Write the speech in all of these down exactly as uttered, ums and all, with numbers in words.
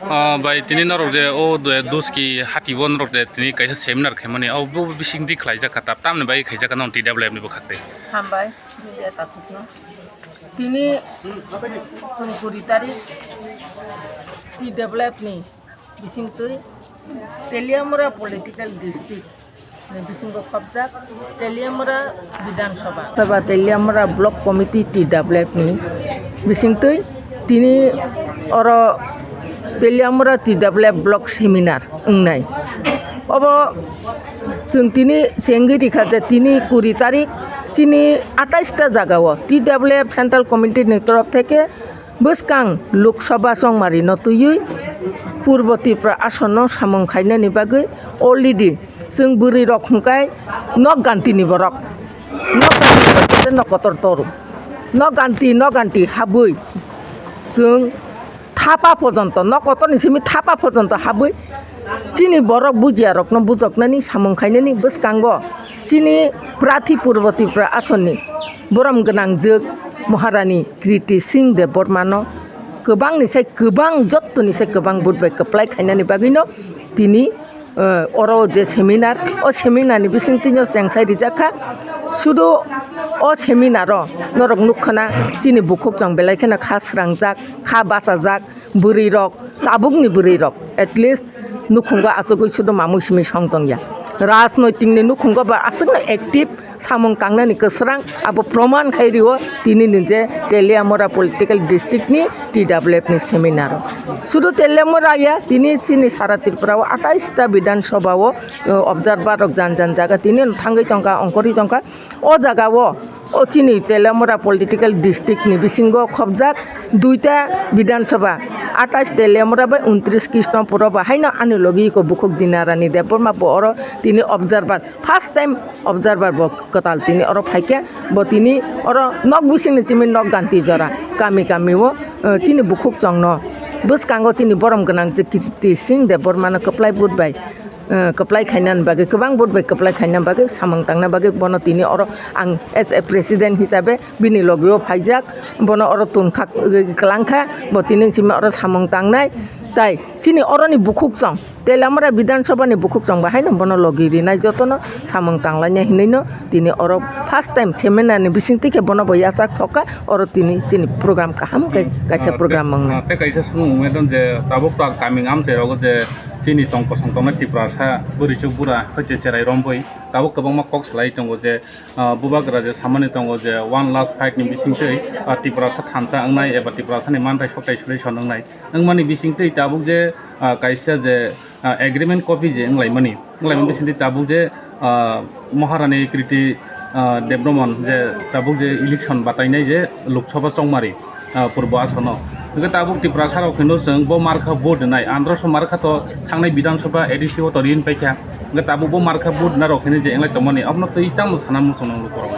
Ah, bai, tini norok je o de Duski hati bo norok de tini kaisa seminar khaimani, o bo bising di khlaijak kha, tap tamni bai khaijak kha, non T W F ni bwkhak tei. Hambai, media takhukno. Tini chwng kuri tarik T W F ni bisingtwi Teliamura political district ni bisingo khopjak Teliamura Bidhan Sabha. Sabha Teliamura Block Committee T W F ni bisingtwi tini oro Teliamura T W F Block Seminar wngnai. Obo chwng tini chengwi rikha je tini kuri tarik chini atais ta jagao T W F Central Committee ni torof theke bwskang Lok Sabha chongmari no twiwi Purbo Tripura ason no samung khainani bagwi already chwng bwrwi rok hwnkhe nok ganti ni borok, nok ganti ni borok no kotor toru, nok ganti, nok ganti habwi chwng thapa pojonto, nok kotor ni simi thapa pojonto habwi chini borok bujiya rok no bujoknani samung khainani bwskango chini Prathi Purbo Tripura ason ni borom gwnang jwk Maharani Kriti Singh Debbarma no kwbang ni sai kwbang, jotto ni sai kwbang vote bai kwplai khainani bagwi no tini, eh, oro je seminar, o seminar ni bisingtwi no chengsai rijak kha. Sudu o seminar o norok nukha na chini bukhuk chwng belai kheno kha srangjak, kha bachajak, bwrwi rok, tabuk ni bwrwi rok at least nukhungo achugwi sudu mamui simi song tongya. Rajnoitik ni nukhungo ba aswkno active samung tangnani kwsrang abo proman khai rio tini ni je Teliamura political district ni T W F ni seminar o. Sudu Teliamura ya, tini chini sara Tripura o atais ta Bidhan Sabha o, eh, observer rok jan jan jaga tini thangwi tongkha, ongkhorwi tongkha. O jaga o, o chini Teliamura political district ni bisingo khopjak duita Bidhan Sabha, atais Teliamura bai untris Krishnapur o ba haino ani logi ko bukhuk Dinarani Debbarma bo oro tini observer, first time observer bo kwtal tini oro phaikha, bo tini oro nok bisingni chimi nok ganti jora kami kami o, eh, chini bukhuk chwngno bwskango chini borom gwnang je Kirti Singh Debbarma no kwplai vote bai, eh, kwplai khainani bagwi, kwbang vote bai kwplai khainani bagwi samung tangna bagwi bono tini oro ang as a president hisabe bini logi o phaijak, bono oro tun kha, kwlang kha, bo tini chimi oro samung tangnai. Tai chini oroni bukhuk chwng, Teliamura Bidhan Sabha ni bukhuk chwng bo haino bono logi rinai, jotono samung tanglainai hinwi no tini oro first time seminar ni bisingtwi khe bono bo yachak sokha, oro tini chini program kaham khe kaisa Ah, program tei, wngna. Ah, tei kaisa sumung wngwi don je tabuk to kaming amchai rogo je chini tong kosong tongnai Tiprasa bwrwi chuk bura hoi je cherai rombwi tabuk kwbangma kok salai tongo je, ah, bubagra je samani tongo je one last fight ni bisingtwi, ah, Tiprasa thansa wngnai eba Tiprasa ni manthai sotai solution wngnai wngmani bisingtwi tabuk je, ah, kaisa je, ah, agreement copy je wnglaimani, wnglaimani bisingtwi tabuk je, ah, Maharani Kriti, ah, Debbarman je tabuk je election batainai je Lok Sabha chongmari, ah, purbo asono. Hwnkhe tabuk Tiprasa rok hinwi chwng bo markha vote rwnai, androso markha to thangnai Bidhan Sabha A D C o to rin paikha. Hwnkhe tabuk bo markha vote rwna rok hinwi je englai tongmani, abono twi tamo sana muchungo lukurok.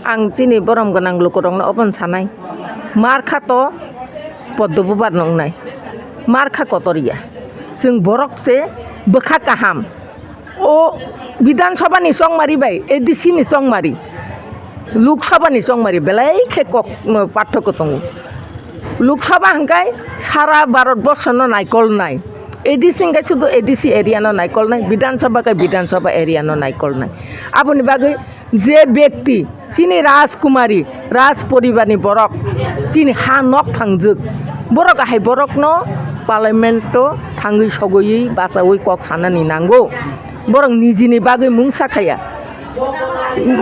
Ang chini borom gwnang lukurokno obono sanai, markha to Poddo Bubar no wngnai, markha kotor ya. Chwng borok se bwkha kaham. O Bidhan Sabha ni chongmari bai A D C ni chongmari, Lok Sabha ni chongmari belai khe kok, um, parthokyo tongo. Lok Sabha hwnkhe sara Bharat borsho no naikolnai, A D C hwnkhe sudu A D C area no naikolnai, Bidhan Sabha khe Bidhan Sabha area no naikolnai. Aboni bagwi je bekti chini Rajkumari, Raj poribarni borok, chini ha nok phangjwk, borok ahai borokno parliament-o thangwi sogwi bachaui kok sanani nango. Borok nijini bagwi mungsa khaya,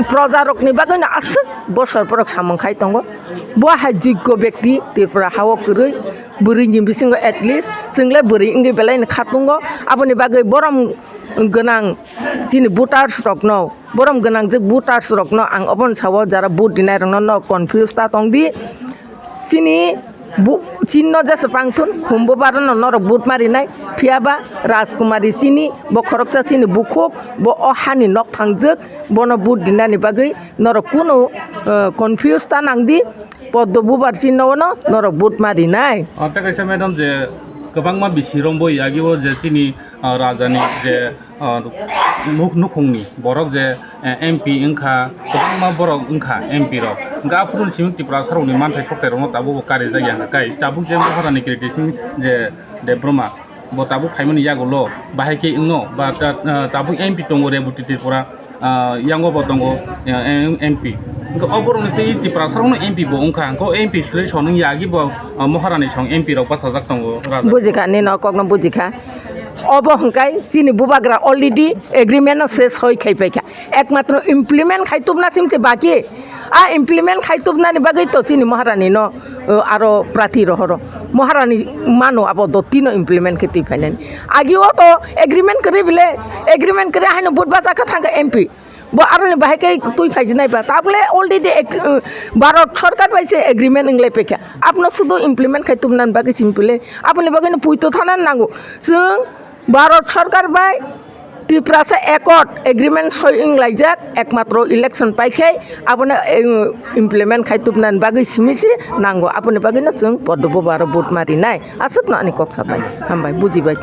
projarokni bagwino aswk bosor borok samung khai tongo. Bo hai joggo bekti Tripura ha-o kwrwi, bwrwini bisingo at least chwngle bwrwi wngwi belaino kha tongo. Aboni bagwi borom gwnang chini voters rokno, borom gwnang je voters rokno ang obono sao, jara vote rinai rokno no confuse ta tong di. Chini bu-, chinno jesa pangthun, khumbo barano norok vote ma rinai, phiya ba Rajkumari chini, bo khoroksa chini bukhuk, bo o hani nok phangjwk, bono vote rinani bagwi norok kunu, eh, confuse ta nang di, Poddo Bubar chinno no norok vote ma rinai. Ah, tei kaisa madam je kwbangma bisi rombo yagi o je chini, ah, rajani je ah, nuk-, nukhungni borok je, eh, M P wngkha, kwbangma borok wngkha M P rok. Hwnkhe aphuru simi Tiprasa rokni manthai sokthai rokno tabukbo karijak ya hwnkhe kai tabuk je Maharani Kriti Singh je Debbarma, Bo tabuk phaimani yagulo bahai khe wngno ba ta-, ah, tabuk M P tongo Reboti Tripura, ah, yango bo tongo, ah, M P. Hwnkhe o borokni tei Tiprasa rokno M P bo wngkha, hwnkhe o M P solution wng yagi bo, ah, Maharani song M P rok bachajak tongo raja. Bujikha, nini o kokno bujikha. Obo hwnkhe chini bubagra already agreement no se soi khai paikha. Ekmatro implement khai tubna simse baki. A implement khai tubnani bagwi to chini Maharani no, uh, aro prati rohoro. Maharani mano abo dotino implement khe twi phainani. Agio to agreement kwrwi bile, agreement kwrwi haino vote bachakha thangkha M P. Bo aroni bahai khe twi phaijinai ba. Tabole already ek-, uh, Bharat Sarkar bai se agreement wnglai paikha. Abono sudu implement khai tubnani bagwi simply. Aboni bagwino puito thana nango. Chwng Bharat Sarkar bai Tiprasa Accord agreement soi wnglaijak, ekmatro election paikhe abono, eh, implement khai tubnani bagwi simi se nango, aboni bagwino chwng podo bo baro vote marinai. Aswkno ani kok satai. Hambai, bujibai.